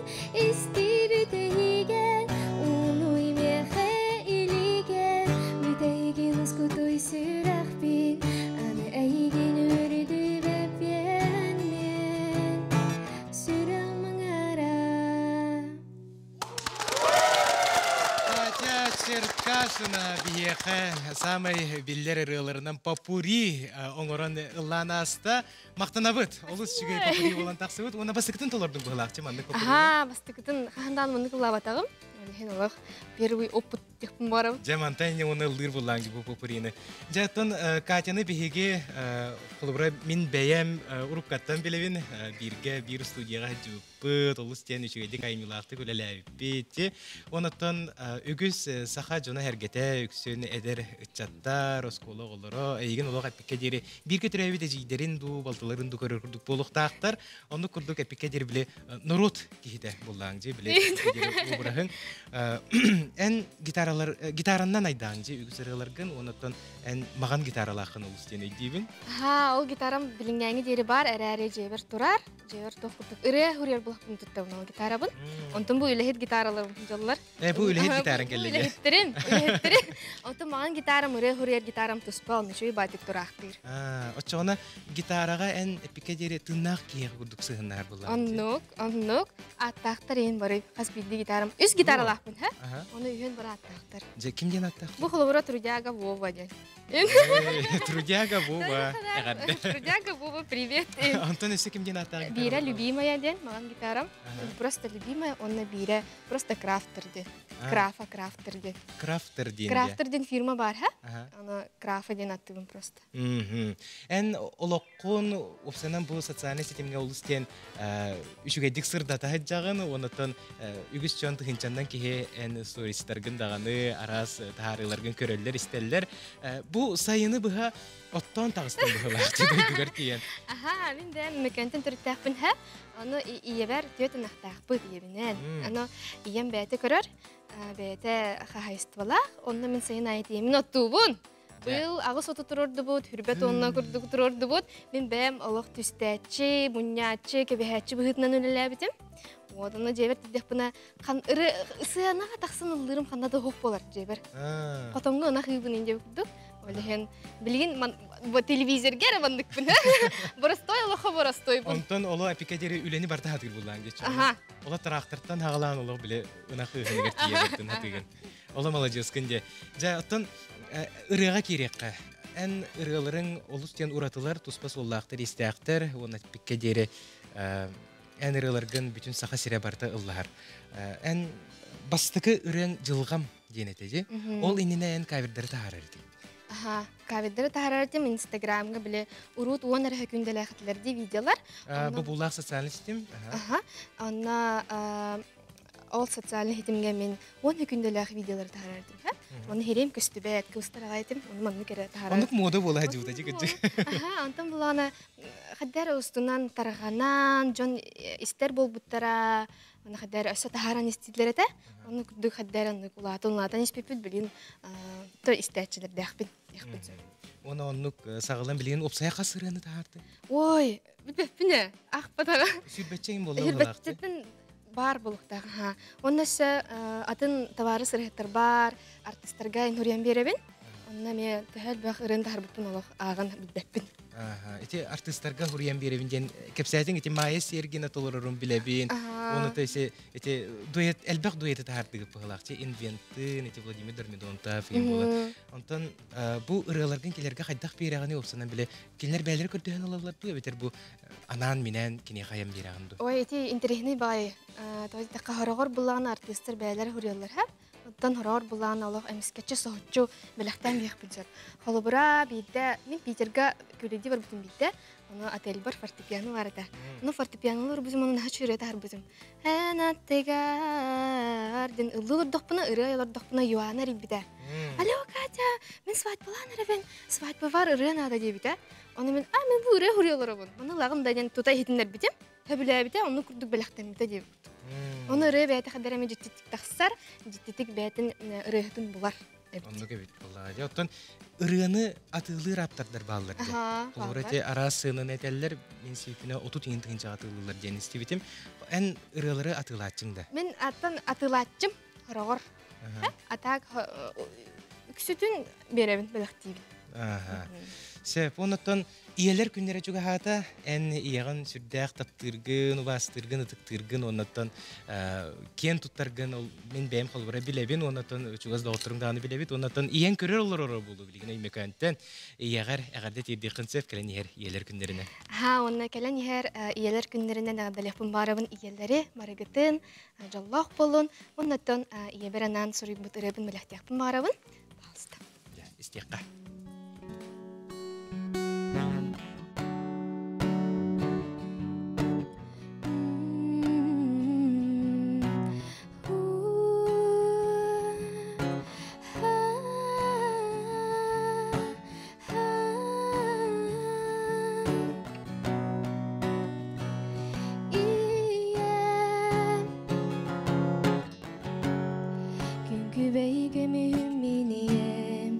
Истибүтэйген, ууну миэхэ илиген, бүтэйген оскутуй сүрэхпин, аны эйигин үөрдүбэппиэн мен. Сүрэх маңара. Катя Черкашина биһиэхэ саамай биллэр ырыаларынан попури оҥорон ыллаан ааста. Махтанабыт. Олус үчүгэй попури буолан тахсыбыт. Уонна бастакытын толордуҥ быһылаах маннык попури. Аха, бастакытын хаһан маннык ыллаабатаҕым. Ол иһин олох первый опыт диэхпин баарабын. Дьэ, мантан инньэ уонна ыллыыр буллаан бу попурины. Дьэ, оттон Катяны биһиги холобура мин бэйэм уруккаттан билэбин бииргэ биир студияҕа сылдьыбыппыт, олус диэн үчүгэйдик айымньылаахтык үлэлээбиппит. Онуттан үгүс саха дьоно сэргэтэ, үксүн эдэр ыччаттар, оскуола оҕолоро эйигин олох эппиккэ диэри бииргэ төрөөбүт эдьиийдэрин дуу, балтыларын дуу көрөр курдук буолуохтаахтар. Оннук курдук эппиккэ диэри били норуот киһитэ буллааҥ дьи били обраһыҥ. Эн гитаралар гитараннан айдаан дьи үгүс ырыаларгын, онуттан эн маҕан гитаралааххын олус диэн өйдүүбүн. Ха, ол гитарам билиҥҥээҥи диэри баар, эрээри дьиэбэр турар. Дьиэбэр туох курдук ырыа хуруйар булахпын туттабын ол гитарабын. Онтон бу үлэһит гитараларым дьоллор. Э, бу үлэһит гитаран кэллэ. Үлэһиттерим, үлэһиттерим. Онтон маҕан гитарам, ырыа хуруйар гитарам туспа, онно үчүгэй баатык тураахтыыр. Оччоҕуна гитараҕа эн эппиккэ диэри тыыннаах киһиэхэ курдук сыһыннаһар буоллаҕын. Оннук, оннук. Ааттаахтар иһин бары хас биирдии гитарам. Үс гитаралаахпын, ха? Оны үһүн бары ааттаахтар. Дьэ, ким диэн ааттаах? Бу холобура Трудяга Вова диэн. Трудяга Вова. Трудяга Вова, привет. Антон өссө ким диэн ааттаах Биирэ любимая диэн маҕан гитарам. Просто любимая, онно биирэ просто крафтер диэн. Крафа крафтер диэн. Крафтер диэн. Крафтер диэн фирма бар, ха? Аны Крафа диэн аттыбын просто. Эн олоххун уопсанан бу социальнай ситимҥэ олус диэн үчүгэйдик сырдата сылдьаҕын, оннуттан үгүс дьон тыһыынчаннан киһи эн стористаргын даҕаны араас таһаарыыларгын көрөллөр, истэллэр. Бу сайыны быһа оттоон таҕыстым быһылаах дойдугар тиийэн. Аха, мин бэйэм Мөкөнтөн төрүттээхпин һэ. Ону ийэбэр түөрт ынахтаахпыт ийэбинэн. Аны ийэм бэйэтэ көрөр, бэйэтэ хаһайыстыбалаах. Онно мин сайын аайы тиийэммин оттуубун. Быйыл 80 туруордубут, хүрбэт уонна курдук туруордубут. Мин бэйэм олох түстээччи, мунньааччы, кэбиһээччи быһыытынан үлэлээбитим. Вот, онно дьиэбэр тиийдэхпинэ, хан ыры сыанаҕа тахсан ыллыырым ханна да суох буолар дьиэбэр. Хотоҥҥо ынах ыыбын инде курдук. Ол иһин билигин телевизорга эрэ манныкпын. Боростой олохо боростойбун. Онтон оло эпикедери үлэни барта хатыыр буллаан деччи. Аха. Оло трактортан хагалаан олох биле ынах ыыһыныгар тиийэ хатыгын. Оло маладьыаскын де. Дьэ, оттон ырыаҕа киириэххэ. Эн ырыаларыҥ олус диэн уратылар, туспа суоллаахтар, истээхтэр, уонна пикке диэри эн ырыаларгын бүтүн Саха сирэ барыта ыллаһар. Эн бастакы ырыаҥ «Дьылҕам» диэн этэ дии. Ол иннинэ эн кавердары таһаарар этиҥ. Аха, кавердары таһаарар этим Инстаграмҥа били урут уон эрэ күндэлээхтилэр дии видеолар. Бу булаах социальный ситим. Аха, онно ол социальный ситимҥэ мин уон күндэлээх видеолары таһаарар этим. Оны хириэм көстүбэт, кыбыстар аҕай этим, ону маннык эрэ таһаарар. Оннук мода буола дьуута дьи Аха, онтон булаана хаддар устунан тарҕанан, дьон истэр буолбуттара, оны хаддар өссө таһааран истиилэр этэ. Оны курдук хаддар оннук улаатан улаатан испиппит билин то истээччилэрдээхпин диэхпин сөп. Оны оннук саҕалан билигин уопсайа хас ырыаны таһаартыҥ? Ой, билбэппин ээ, ахпатаҕа. Сүүрбэччэ буолла Сүүрбэччэттэн баар буолуохтаах. Аха. Онно өссө атын табаарыс ырыһыттар баар, артыстарга инһуруйан биэрэбин. Онно эмиэ төһө элбэх ырыаны таһарбыппын олох ааҕан билбэппин. Ити артыстарга хуруйан биэрэбин диэн кэпсээтиҥ ити Майя Сергина толорорун билэбин. Оны то ити ити дуэт элбэх дуэты таһаардыгыт быһылаах. Инвентын, ити Владимир Дормидонтов игин буолан. Онтон бу ырыаларгын кинилэргэ хайдах биэрэҕиний уопсанан биле кинилэр бэйэлэрэ көрдөһөн ылаллар дуу эбэтэр бу анаан-минээн киниэхэ айан биэрэҕин дуу? Ой, ити интэриэһинэй баҕайы. То есть хороҕор буллаҕына артыыстар бэйэлэрэ хуруйаллар һэ. Оттон хороҕор буллаҕына олох эмискэччи соһуччу бэлэхтээн биэхпин сөп. Холобура, биирдэ мин Питерга күлэйдии барбытым биирдэ. Ону отельбар фортепиано бар этэ. Ону фортепианолар бузум ону наһаа чүрүө таһарбытым. Эн аттыгар диэн ыллыы олордохпуна, ырыа олордохпуна Юана эрийбитэ. Алло, Катя, мин свадьбалаан эрэбин, свадьбабар ырыа наада диэбитэ. Ону мин, а мен бу ырыа хуруйа олоробун. Маны ылаҕын да диэн тута иһитиннэрбитим. Сөбүлээбитэ, онну курдук бэлэхтэммитэ диэбит. Ону ырыа бэйэтэ хаддар эмэ дьиктитик тахсар, дьиктитик бэйэтин ырыаһытын булар. Оннук эбит буоллаҕа дии. Оттон ырыаны атыылыыр ааптардар бааллар дии. Холобура ити араас сыананы этэллэр, мин сииппинэ 30 тыһыынчаҕа атыылыыллар диэн истибитим. Эн ырыалары атыылааччыҥ да? Мин аттан атыылааччым хороҕор. А так үксүтүн биэрэбин, бэлэхтиибин. Сөп, оннуттан ийэлэр күннэрэ чугаһаата, эн ийэҕин сүрдээх таптыыргын, убаастыыргын, ытыктыыргын, оннуттан киэн туттаргын ол мин бэйэм холобура билэбин, оннуттан чугас доҕотторум даҕаны билэбит, оннуттан ийэҥ көрөр олороро буолуо билигин Өймөкөөнтөн ийэҕэр эҕэрдэ тиэрдиэххин сөп кэлэн иһэр ийэлэр күннэринэн. Ха, уонна кэлэн иһэр ийэлэр күннэринэн эҕэрдэлиэхпин баарабын ийэлэри, барыгытын, дьоллоох буолун, уоннаттан ийэбэр анаан суруйбут ырыабын бэлэхтиэхпин баарабын. Пожалуйста. Истиэххэ. Күн-күбэй көмүһүм мин ийэм,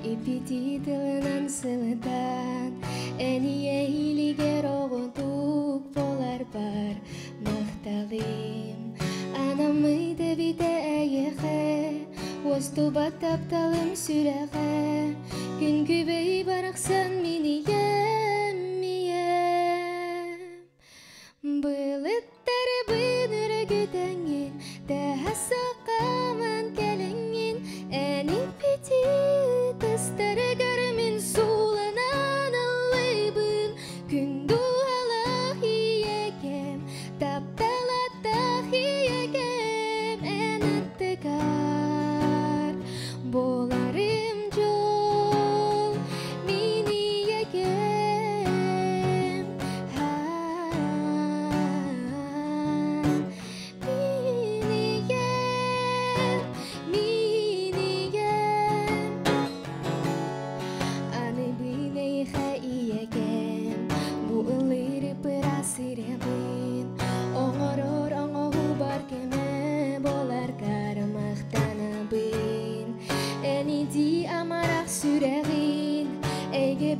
иппитии тылынан сылытан, эн ийэ илигэр оҕотук буоларбар махталым. Анаммыт эбитэ эйиэхэ, уостубат тапталым сүрэҕэ, күн-күбэй барахсан мин ийэм, ийэм. Былыттарбын өрөгүтэҥҥин, тэһэ сакаман кэлэҥҥин, эн иппити тыстары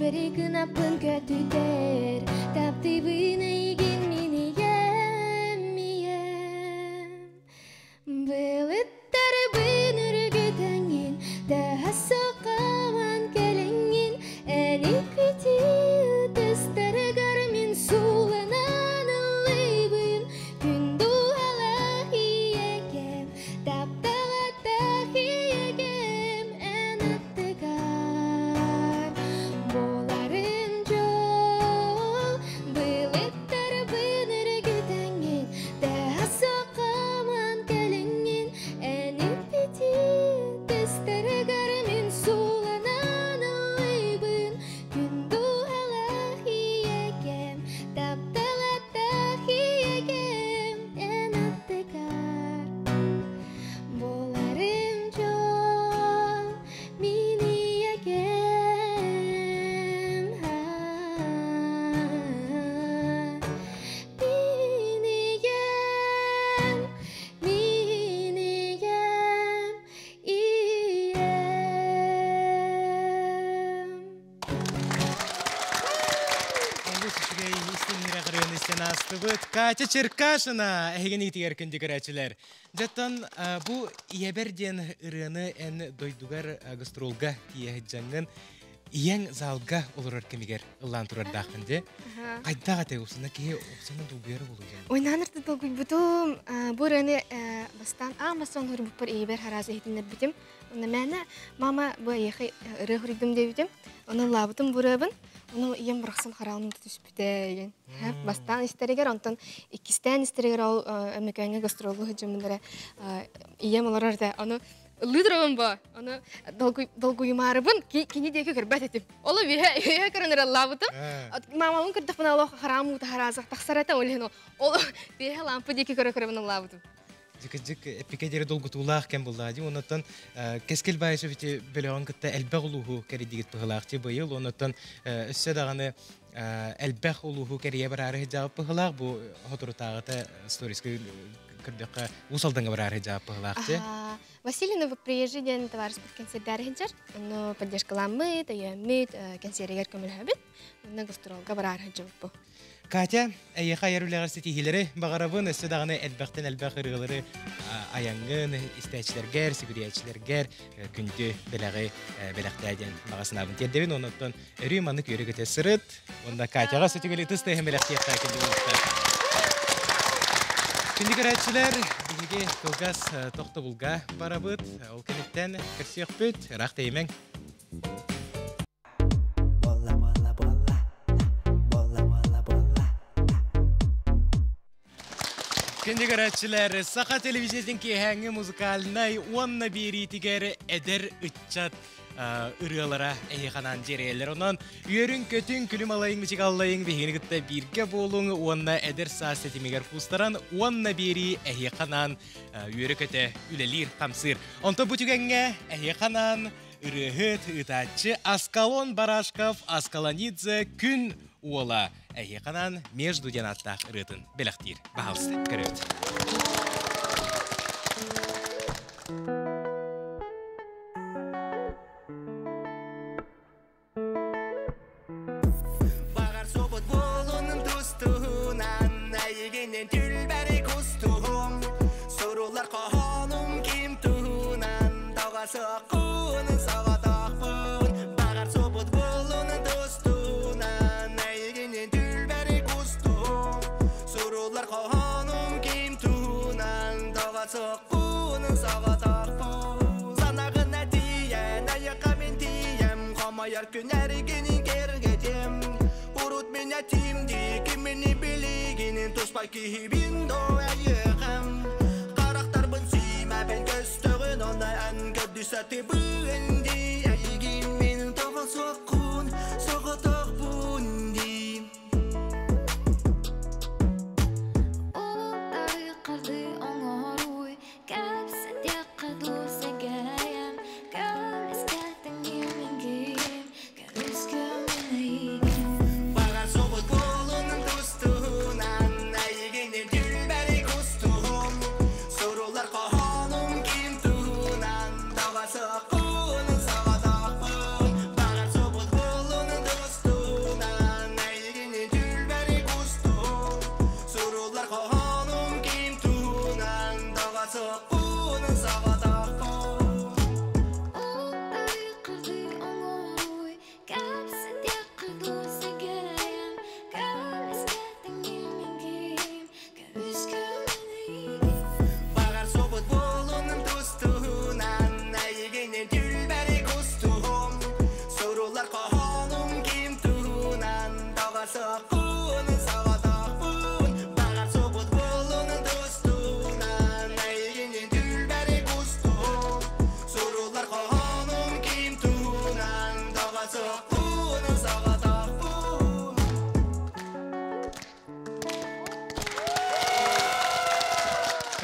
Тэбэри кынаппын көтүтэр Таптыыбын эйигин мин ийэм, ийэм Былыттарбын үргүтэҥҥин Тэһэ соқаман кэлэҥҥин Эн иккити ытыстарыгар мин сууланан ыллыыбын Күн дууһалаах ийэкэм Тапталаттаах ийэкэм Эн аттыгар буоларын дьол Былыттарбын үргүтэҥҥин Тэһэ соқаман кэлэҥҥин Эн иккити ытыстарыгар мин сууланан ыллыыбын Күн дууһалаах ийэкэм Тапталаттаах ийэкэм Эн аттыгар буоларын дьол Мин ийэкэм Мин ийэм, мин ийэм, ийэм. Олус үчүгэй истиҥ ырыаны истэн аастыбыт. Катя Черкашина эһигини итигэр күндү көрөөччүлэр. Дьэттон бу ийэбэр диэн ырыаны эн дойдугар гастролга тиийэ сылдьаҥҥын ийэҥ залга олорор кэмигэр ыллаан турардааххын дии. Хайдах этэй усуна киһи уксана долгуйара буолуо. Ойнаанырты долгуйбутум. Бу ырыаны бастаан аан бастаан суруйбуппар ийэбэр хараас иһитиннэрбитим. Онно мээнэ мама бу эйиэхэ ырыа суруйдум диэбитим. Ону ыллаабытым бу ырыабын. Ону ийэм барахсан хараҕын түспүтэ диэн. Бастаан истэригэр, онтон иккистээн истэригэр ол Өмөкөөҥҥө гастроллуу сылдьаммын эрэ ийэм олорор да ону ыллыы турабын бо. Ону долгуйумаарыбын кини диэки көрбөт этим. Ол үөһэ көрөн эрэ ыллаабытым. Мамабын көрдөхпүнэ олох хараам уута хараазах тахсар этэ, ол иһин ол үөһэ лампа диэки көрө-көрөбүн ыллаабытым. Дьик-дьик эппикэ диэри долгутуулаах кэм буллаа дии. Оннуттан Кэскил Баайсов ити бөлөҕүн кытта элбэх улууһу кэрийдигит быһылаах дии быйыл. Оннуттан өссө даҕаны элбэх улууһу кэрийэ бараары сылдьаабыт быһылаах. Бу соторутааҕыта сториска көрдөххө Уус Алдаҥҥа бараары сылдьаабыт быһылаах дии. Василий Новоприезжий диэн товарищпыт кэнсиэрдээри сылдьар. Онно поддержкаламмыт, өйөөммүт, кэнсиэригэр көмөлөһөбүт. Онно гастролга бараары сылдьыбыппыт. Катя, эйиэхэ айар үлэҕэр ситиһиилэри баҕарабын, өссө даҕаны элбэхтэн элбэх ырыалары айаҥҥын, истээччилэргэр, сүгүрүйээччилэргэр күндү бэлэҕи бэлэхтээ диэн баҕа санаабын тиэрдэбин. Онон өрүү маннык үөрэ-көтө сырыт. Уонна Катяҕа сүтүгүл ытыс тыаһын бэлэхтиэххэ күндү уолаттар. Күндү көрөөччүлэр, биһиги кылгас тохтобулга барабыт. Ол кэнниттэн көрсүөхпүт. Ыраах тэйимэҥ. Буолла, буолла, буолла. Буолла, буолла, буолла. Күндү көрөөччүлэр, Саха телевизиятын киэһээҥҥи музыкальнай уонна биэриитигэр эдэр ыччат ырыалара эһиэхэ дьиэрэйэллэр. Онон үөрүҥ-көтүҥ, күлүм алайыҥ, мичик аллайыҥ биһигини кытта бииргэ буолуҥ уонна эдэр саас ситимигэр куустаран уонна биэрии эһиэхэ анаан үөрэ-көтө үлэлиир, хамсыыр. Онтон бу түгэҥҥэ эһиэхэ анаан ырыаһыт, ыытааччы Аскалон Барашков Аскалонидзе Күн уола эһиэхэ анаан «Между» диэн ааттаах ырыатын бэлэхтиир. Баһаалыста, көрөбүт. Бағар собот болунун тустуунан Эйигинен түлбэри кустуум Сурулар хоһоонум ким туһунан Тоҕо соккунун соҕотохпун Бағар собот болунун тустуунан Эйигинен түлбэри кустуум Сурулар хоһоонум ким туһунан Тоҕо соккунун соҕотохпун Санаҕына тиийэн айакка мин тиийэм Хомойор күн эргинин кэргэтиэм Урут мин этим дии кимини билигинин Туспай киһибин до эйиэхэм Харахтарбын сиимэбин көстөҕүн Онно эн көрдүсэ тыбыын дии Эйигин мин тоҕо суоххун соҕотохпун дии Улары қарды оңоруй, кәпсетекке дуу сэгэйэм, көмүскэтиҥ киим, көмүскүм эйигин. Бағар собот болунун тустуунан Эйигинен түлбэри кустуум Сурулар хоһоонум ким туһунан Тоҕо соккунун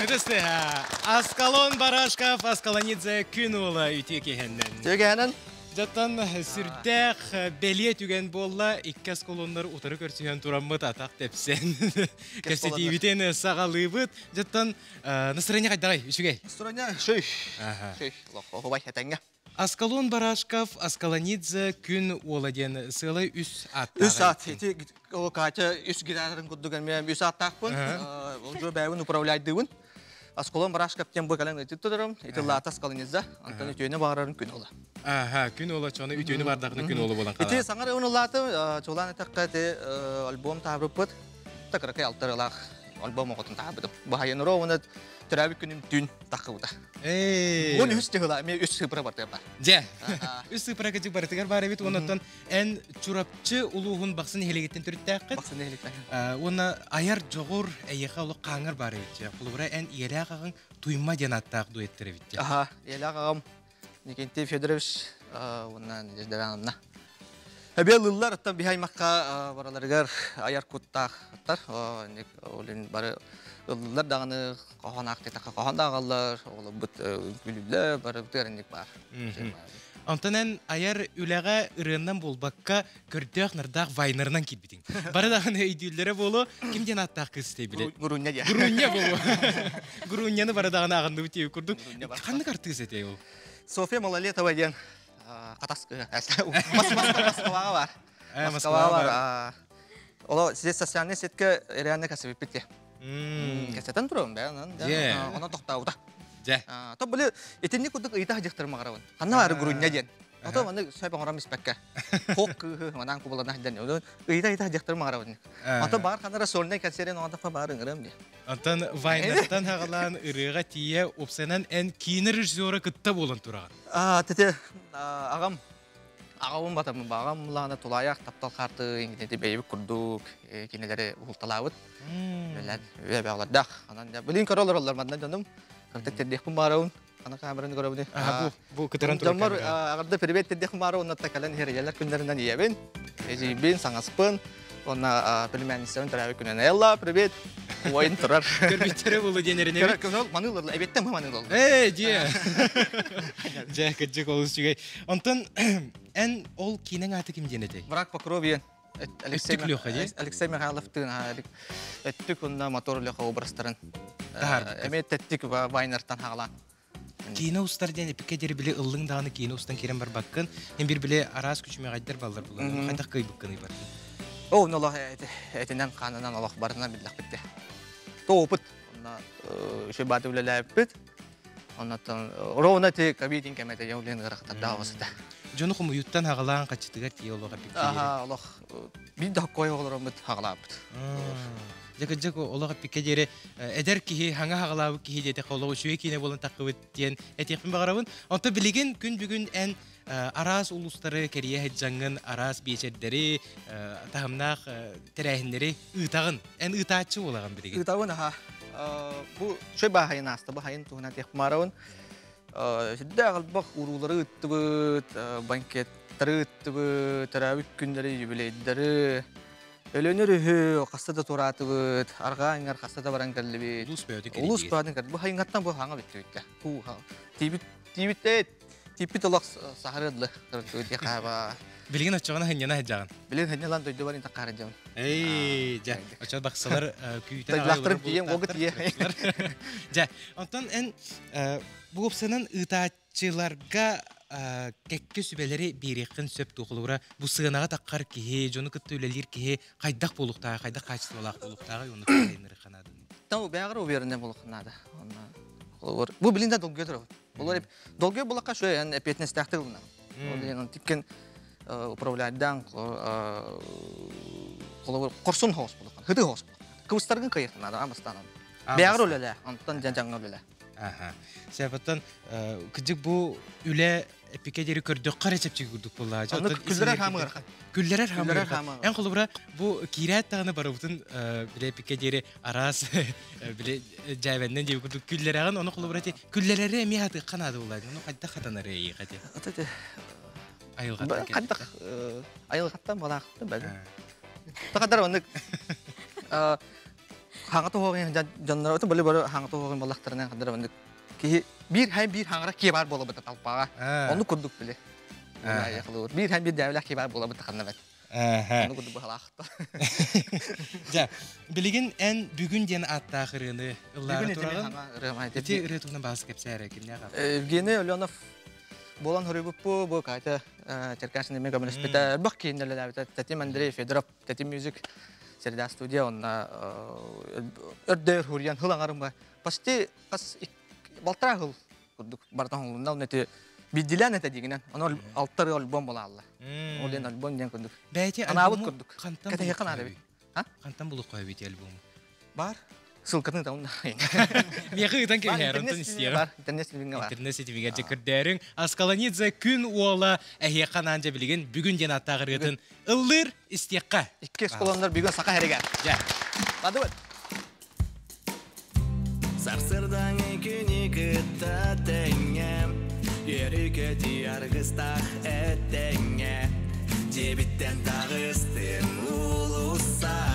Ытыстыха. Аскалон Барашков, Аскалонидзе күн уола үтүө киһэннэн. Үтүө киһэнэн. Жаттан сүрдээх бэлиэ түгэн буолла. Икки аскалоннар утары көрсүһэн тураммыт атах тэпсэн. Кэпсэтиибитин саҕалыыбыт. Жаттан настроение хайдаҕай? Үчүгэй. Настроение шөй. Шөй. Лохо этэҥҥэ. Аскалон Барашков, Аскалонидзе күн уола диэн сыалай үс ааттаах. Үс аат. Ити Катя үс гитаратын курдук эмиэ үс ааттаахпын. Ол жо бэйбин управляйдыыбын. Аскалон Барашков диэн бу кэлэн ытыт турарым. Ити лаата Аскалонидзе. Антон үтүөнү баарарын күн ола. Аха, күн ола чону үтүөнү бардахына күн ола болан Ити саңар өҥ улааты чулаан этакка ити альбом таабыппыт. Такыракай алтарылаах альбом оҕотун таабытым. Баһайын ровно төрөөбүт күнүм түүн таххыбыта. Уон үс тыһыла эмиэ үс сыыпыра бартыгар бар. Дьэ, үс сыыпыра кыдьык барытыгар бар эбит. Оннуттан эн Чурапчы улууһун Бахсы нэһилиэгиттэн төрүттээххит. Бахсы нэһилиэктэн. Уонна айар дьоҕур эйиэхэ олох хааҥҥар баар эбит. Холобура эн ийэлээх аҕаҥ Туйма диэн ааттаах дуэттэр эбит. Аха, ийэлээх аҕам Никентий Федорович уонна Надежда Ивановна. Эбиэ ылыллар, оттон биһи аймахха бараларыгар айар куттаахтар. Олин бары ыллылар даҕаны хоһоон аахтыйтахха хоһоон да ааҕаллар, оҕолорбут үҥкүүлүүллэр, бары бытыарынньык баар. Онтон эн айар үлэҕэ ырыаннан буолбакка көрдөөх-нардаах вайнерынан киирбитиҥ. Бары даҕаны өйдүүллэрэ буолуо, ким диэн ааттаах кыыс этэй билэ? Гурунья диэн. Гурунья буолуо. Гуруньяны бары даҕаны аҕынныбыт диэбит курдук. Ханнык артыыс этэй ол? Софья Малолетова диэн Хатас Москваҕа бар. Москваҕа бар. Оло сиз социальный сетке реально касыбиппит те. Кэсэтэн турабын бэ, онон онон тохтообута. Дьэ. То били итинник курдук ыйыта дьахтар маҕарабын. Ханна бары гурунья диэн. Ото маны сөп оҥорон испэккэ. Хок кыыһы манан кубулана дьэн. Ыйыта-ыйыта дьахтар маҕарабын. Ото баар ханара сольнай концерин оҥотоххо баар ыҥырам диye. Онтон Вайнаттан хаҕалаан ырыаҕа тиийэ упсанан эн киинэ режиссера кытта буолан тураҕын. Тете аҕам аҕабын батаммын аҕам лаана тулаайах таптал хаарты иҥитити бэйэбит курдук кинилэри уһулталаабыт. Үлэлээн үөбэҕлэрдээх. Анан билин көрө олороллор манна дьонум. Кырдык тердиэхпин баарабын. Ана камераны көрөбүн. Бу кытаран турар Дьоммор аҕарда привет тердиэхпин баара уонна кэлэн иһэр күннэринэн ийэбин, эдьиийбин, саҥаспын, уонна племянницабын төрөөбүт күнүнэн Элла, привет! Уойун турар. Көрбүттэрэ буолу диэн эрэнэбит. Көрөр маныылар, эбиэттэн маныылар. Ээ, дьиэ. Дьэ, кырдьык олус үчүгэй. Онтон эн ол киинэҥ ааты ким диэн этэй? Враг по крови Алексей Өттүк Леха дии? Алексей Михайловтыын өттүк уонна мотор Леха образтарын эмиэ тэттик вайнертан хаалаан. Киинэ устар диэн эпиккэ диэри били ыллыҥ даҕаны киинэ устан киирэн барбаккын, эн бир били араас күчүмэҕэйдэр баллар булар. Хайдах кыайбыккыный бардын? Оо, олох этинэн хаанынан олох барытынан биллэхпит де. То опыт. Онно үчүгэй бааты үлэлээбиппит. Оннотон ровно ти ковидин кэмэтэ дьон ыарахаттардаах оҕосута. Дьону хомуйуттан хаҕалаан хаччытыгар тиийэ олох эпиккэ Аха, олох биир да хоккой оҕолороммут хаҕалаабыт. Дьэ олох эппиккэ диэри эдэр киһи, хаҥа хаҕалаабыт киһи диэтэххэ олох үчүгэй киинэ буолан таххыбыт диэн этиэхпин баҕарабын. Онтон билигин күн бүгүн эн араас улуустары кэрийэ сылдьаҥҥын, араас биэчэрдэри, таһымнаах тэрээһиннэри ыытаҕын. Эн ыытааччы буолаҕын билигин. Ыытабын аха. Бу шөй баахайын ааста, бу хайын туһунан этиэх баарабын. Сүрдээх элбэх уруулары ыыттыбыт, банкеттары ыыттыбыт, төрөөбүт күннэри, юбилейдары, Өлөнөр үһү, хаста да туораатыбыт, арҕаа иҥэр хаста да баран кэллибит. Улуус бөҕөтүн Улуус бөҕөтүн кэллибит. Бу хайыҥаттан бу хаҥа бүттүбүттэ. Тиибит, тиибит, тииппит олох саһарыдлы. Хаба. Билигин оччоҕуна хынньана сылдьаҕын. Билигин хынньалан дойдубар инта хаарыдьабын. Эй, дьэ, оччо бахсалар күүтэн Дойдулаахтарым тиийэн, уога тиийэ. Дьэ, онтон эн бу уопсанан ыытааччыларга кэккэ сүбэлэри биэриэххин сөп дуо? Холобура, бу сыанаҕа таххар киһи, дьону кытта үлэлиир киһи хайдах буолуохтааҕа, хайдах хаачыстыбалаах буолуохтааҕый уонна туох нааданы? Тау бэҕэр уверенный буолуохха наада. Холобур, бу билин да долгуйа турабын. Олор долгуйа булакка шо эн эпиэтинэстээхтик ылынабын. Ол диэн тиккен управляйдаан холобур хорсун хоос булакка, хыты хоос булакка. Кыбыстаргын кыйыхтын наада амастаанан. Бэҕэр үлэлээ, онтон дьаҥҥа үлэлээ. Аха. Сәбаттан кыдьык бу үлэ эпике диэри көрдөххө эрэ чэпчэки курдук буоллаа. Күллэрэр хаамыархан. Күллэрэр хаамыархан. Эн холобура бу киирээт даҕаны барыбытын биле эпике диэри араас биле дьээбэннэн диэби курдук күллэрэҕин ону холобура ти күллэрэри эмиэ хатыахха наада буоллаа. Ону хайдах хатанар эйиэхэ ти? Айылҕаттан хайдах айылҕаттан балаахтан бэл. Тахадар оннук. Хаҥа тоһоҕын дьоннор ото бали бары хаҥа тоһоҕын баллахтарынан хадара маннык киһи биир һай биир хаҥара кие бар буола быта талпаҕа. Ону курдук били. Биир һай биир дээвлэх кие бар буола быта ханна бэт. Ону курдук быһалаахта. Дьэ, билигин эн бүгүн диэн ааттаах ырыаны ыллаары тураҕын. Ити ырыа туһунан баас кэпсээрэ кимнээх Евгений Оленов буолан хоруйбуппу бу Катя Черкашин эмиэ көмөлөспүтэ. Элбэх кииннэлээбитэ. Татим Андрей Федоров, Татим Мюзик Среда студия онна өрдөөр хуруйан хыл аҥарым почти хас балтараа хыл курдук барытын оҥолунна онно ити биддилээн этэ дигинэн ону алтар альбом буолаалла ол диэн альбом диэн курдук бэйти анаабыт курдук хантан кэтэһиэххэ наада эбит хантан булуохха эбит альбому бар ссылкатын ыытабын Миэхэ ыытан кэбиһээр, онтон истиэҕим. Бар, интернет ситимиҥэ бар. Интернет ситимигэр дьэ көрдөөрүҥ. Аскалонидзе күн уола эһиэхэ анаан дьэ билигин бүгүн диэн ааттаах ырыатын ыллыыр истиэххэ. Икки эсколоннор бүгүн саха хэригэр. Дьэ. Бадыбыт. Сарсырдаҥы күнү кытта тэҥҥэ Үөрүү-көтүү аргыстаах этэҥҥэ Дьиэбиттэн таҕыстым уулуссаҕа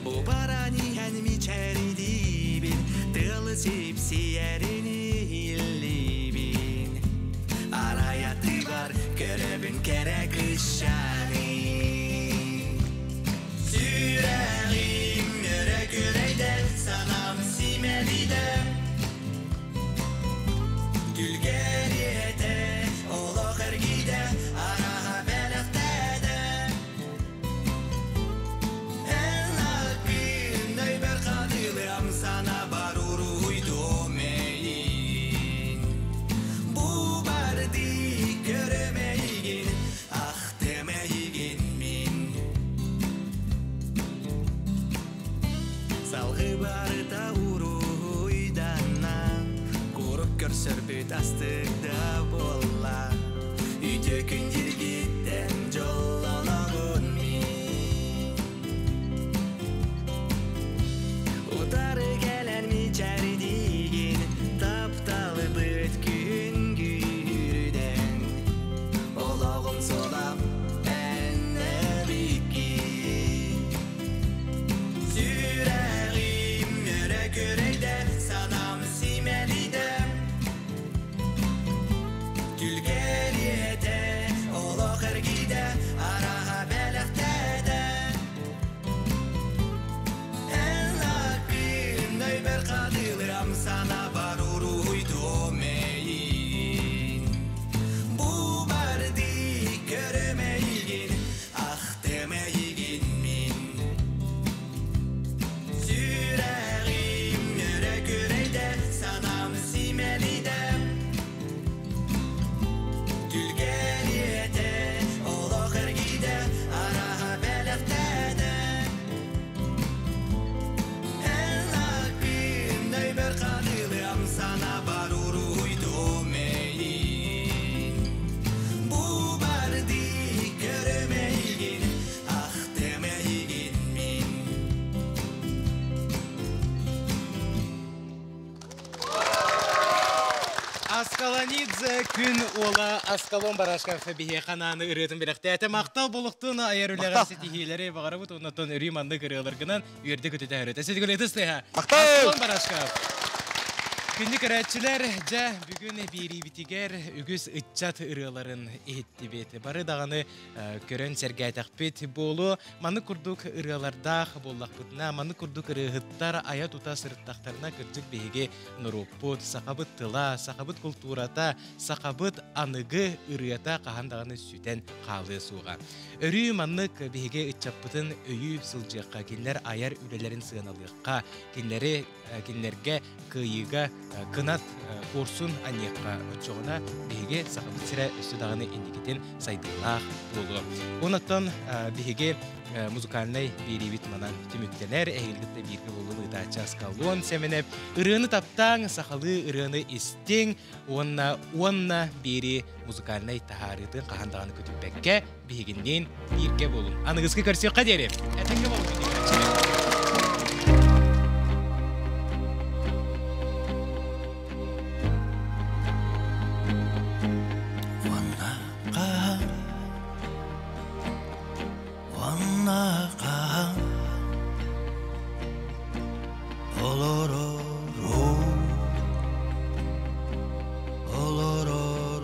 Бу баран иһэн мичээрдиибин Тыалы сипсийэрин иһиллиибин Арай атыгар көрөбүн кэрэ кыысчааны Сүрэҕим өрө күрэйдэ, санаам симэлийдэ Түлгэриэтэ, олох эргийдэ, арааһа бэлэхтээтэ Эн аккын өйбөр хатылыам санаабар уруһуйдуом эйигин Бу бардыы көрөм эйигин, ахтым эйигин мин Салгыы барыта уруһуйданна, курук көрсөрбүт астык да буолла. Үтүө күн дьиргиттэн дьоллонобун мин. Утары кэлэн мичээрдиигин, тапталыбыт күн күүрүдэн. Олоҕум суолап эннэбикки. Сүрэҕим өрө күрэйдэ, санаам симэлийдэ. Түлгэриэтэ, олох эргийдэ, арааһа бэлэхтээтэ. Эн аккын өйбөр хатылыам санаабар уруһуйдуом эйигин. Бу бардыы көрөм эйигин, ахтым эйигин мин. Сүрэҕим өрө күрэйдэ, санаам симэлийдэ. Түлгэриэтэ, олох эргийдэ, арааһа бэлэхтээтэ. Эн аккын өйбөр хатылыам санаабар уруһуйдуом эйигин. Бу бардыы көрөм эйигин, ахтым эйигин мин. Аскалонидзе күн уола Аскалон Барашков биһиэхэ анааны ырыатын бэлэхтээтэ. Махтал булуктун айар үлэҕэр ситиһиилэри баҕарабыт оннотон өрүү маннык ырыаларгынан үөрдэ көтүтэ өрөтө. Ситигилетис тыһа. Махтал! Аскалон Барашков. Күндү көрөөччүлэр, дьэ бүгүн биэриибитигэр үгүс ыччат ырыаларын иһиттибит. Бары даҕаны көрөн сэргээтэхпит буолуо. Маннык курдук ырыалардаах буоллахпытына, маннык курдук ырыаһыттар айа-тута сырыттахтарына кырдьык биһиги норуоппут, сахабыт тыла, сахабыт култуурата, сахабыт аныгы ырыата хаһан даҕаны сүтэн хаалыа суоҕа. Өрүү маннык биһиги ыччаппытын өйүү сылдьыахха, кинилэр айар үлэлэрин сыаналыахха, кинилэри кинилэргэ кыайыыга кынат куорсун анньыахха оччоҕуна биһиги сахабыт сирэ өссө даҕаны инникитин сайдыылаах буолуо. Онон биһиги музыкальнай биэриибит манан түмүктэнэр. Эһигини кытта бииргэ буолун ыытааччы Аскалон Сэмэнэп. Ырыаны таптааҥ, сахалыы ырыаны истиҥ уонна уонна биэри музыкальнай таһаарыытын хаһан даҕаны көтүппэккэ биһигинниин бииргэ буолун. Аныгыскы көрсүөххэ диэри. Этэҥҥэ буолун.